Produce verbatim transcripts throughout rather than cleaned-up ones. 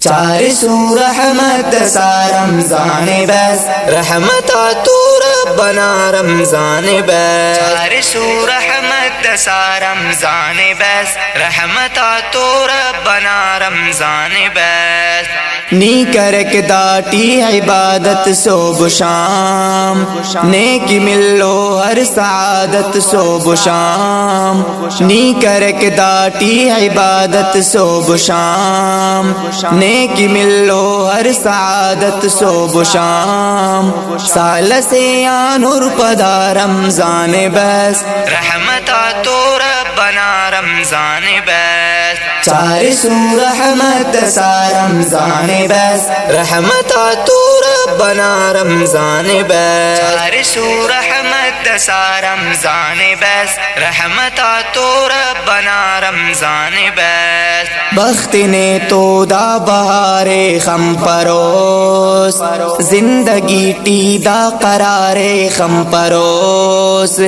چارسو رحمت دسا رمضان بس۔ رحمت آتو رب انا رمضان بس۔ چارسو رحمت دسا رمضان بس۔ رحمت آتو رب انا رمضان بس۔ نی کرک داٹی عبادت صبح و شام، نیکی ملو ہر سعادت صبح و شام۔ نی کرک داٹی عبادت صبح و شام، نیکی ملو ہر سعادت صبح و شام۔ سال سے آن ہر پدا رمضان بس۔ رحمت آتو رب انا رمضان بس۔ چارسو رحمت دسا رمضان بس۔ رحمت آتو رب انا رمضان بس۔ چارسو رحمت دسا رمضان بس۔ رحمت آتو رب انا رمضان بس۔ بخت نے تو دا بہار خم پروس، زندگی ٹی دا قرار خم پروس۔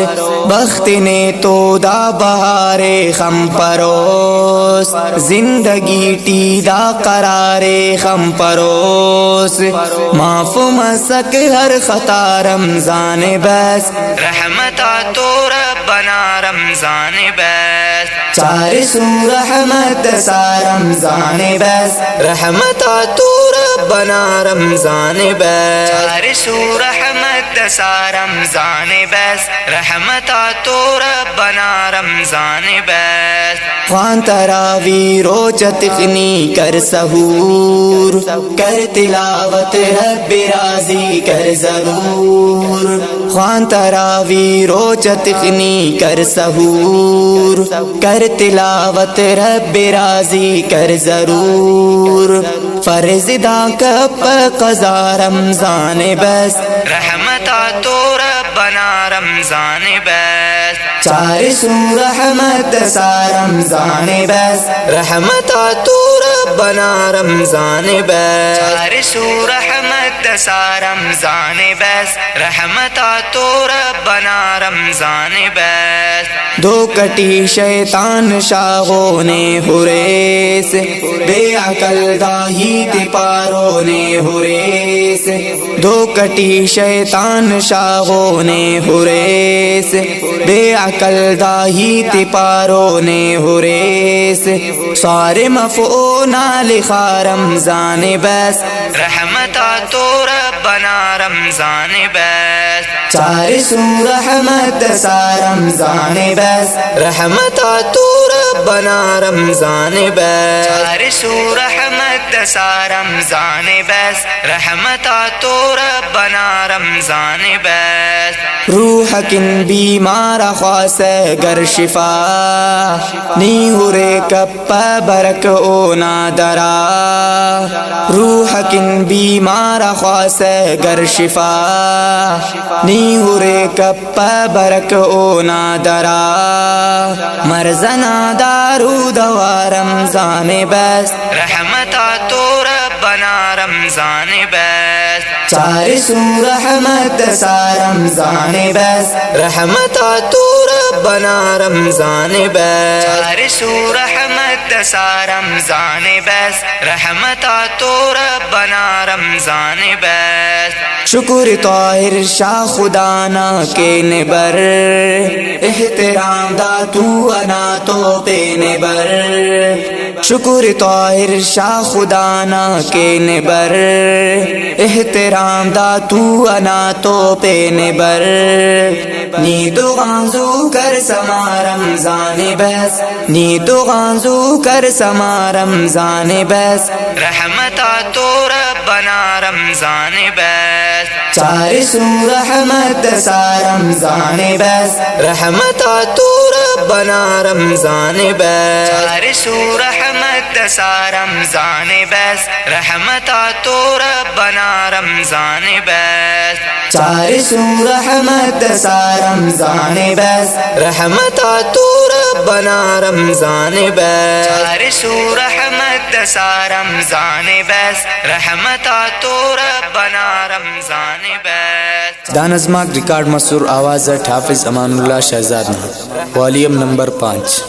بخت نے تو دا بہار خم پروس، زندگی ٹی دا قرار خم پروس۔ معاف مسک ہر خطا رمضان بس۔ رحمت آتو رب انا رمضان بس۔ چارسو رحمت دسا رمضان بس۔ رحمت آتو رب انا رمضان بس۔ چارسو رحمت دسا رمضان بس۔ رحمت آتو رب انا رمضان بس۔ خوان تراوی روچ تخنی کر سحور، کر تلاوت رب راضی کر ضرور۔ خوان تراوی روچ تخنی کر سحور، کر تلاوت رب راضی کر ضرور۔ فرض دانکہ پہ قضا رمضان بس۔ رحمت آتو رب انا رمضان بس۔ چارسو رحمت دسا رمضان بس۔ رحمت آتو رب انا رمضان بس۔ چارسو رحمت دسا رمضان بس۔ رحمت آتو رب انا رمضان بس۔ دو کٹی شیطان شاغونے ہریس، بے عقل دا ہیت پارونے ہریس۔ دو کٹی شیطان شاغونے ہریس، بے عقل دا ہیت پارونے ہریس۔ سارے مفو نال خا رمضان بس۔ رحمت آتو رب انا رمضان بس۔ چارسو رحمت دسا رمضان بس۔ رحمت آتو رب انا رمضان بس۔ چارسو رحمت دسا رمضان بس۔ رحمت آتو رب انا رمضان بس۔ روح کن بیمار خواست گر شفا، نی ہرے کپ پہ برک اونا درا۔ روح کن بیمار خواست گر شفا، نی ہرے کپ پہ برک اونا درا۔ مرض نا دارو دوا رمضان بس۔ رحمت آتو رب انا رمضان بس۔ چارسو رحمت دسا رمضان بس۔ رحمت آتو رب انا رمضان بس۔ چارسو رحمت دسا رمضان بس۔ رحمت آتو رب انا رمضان بس۔ شکر طاہر شاہ خدا نا کین بر، احترام دا تو انا تو پین بر۔ شکر طاہر شاہ خدا نا کین بر، احترام دا تو انا تو پین بر۔ نی دغان زو کر سما رمضان بس، نی دغان زو کر سما رمضان بس۔ رحمت آتو رب انا رمضان بس۔ چارسو رحمت دسا رمضان بس۔ رحمت آتو رب انا رمضان بس۔ چارسو رحمت دسا رمضان بس۔ رحمت آتو رب انا رمضان بس۔ چارسو رحمت دسا رمضان بس۔ رحمت آتو رب انا رمضان بس۔ چارسو رحمت دسا رمضان بس۔ رحمت آتو رب انا رمضان بس۔ دا نظماک ریکارڈ مسر آواز اٹ حافظ امان اللہ شہزاد نا، والیوم نمبر پانچ۔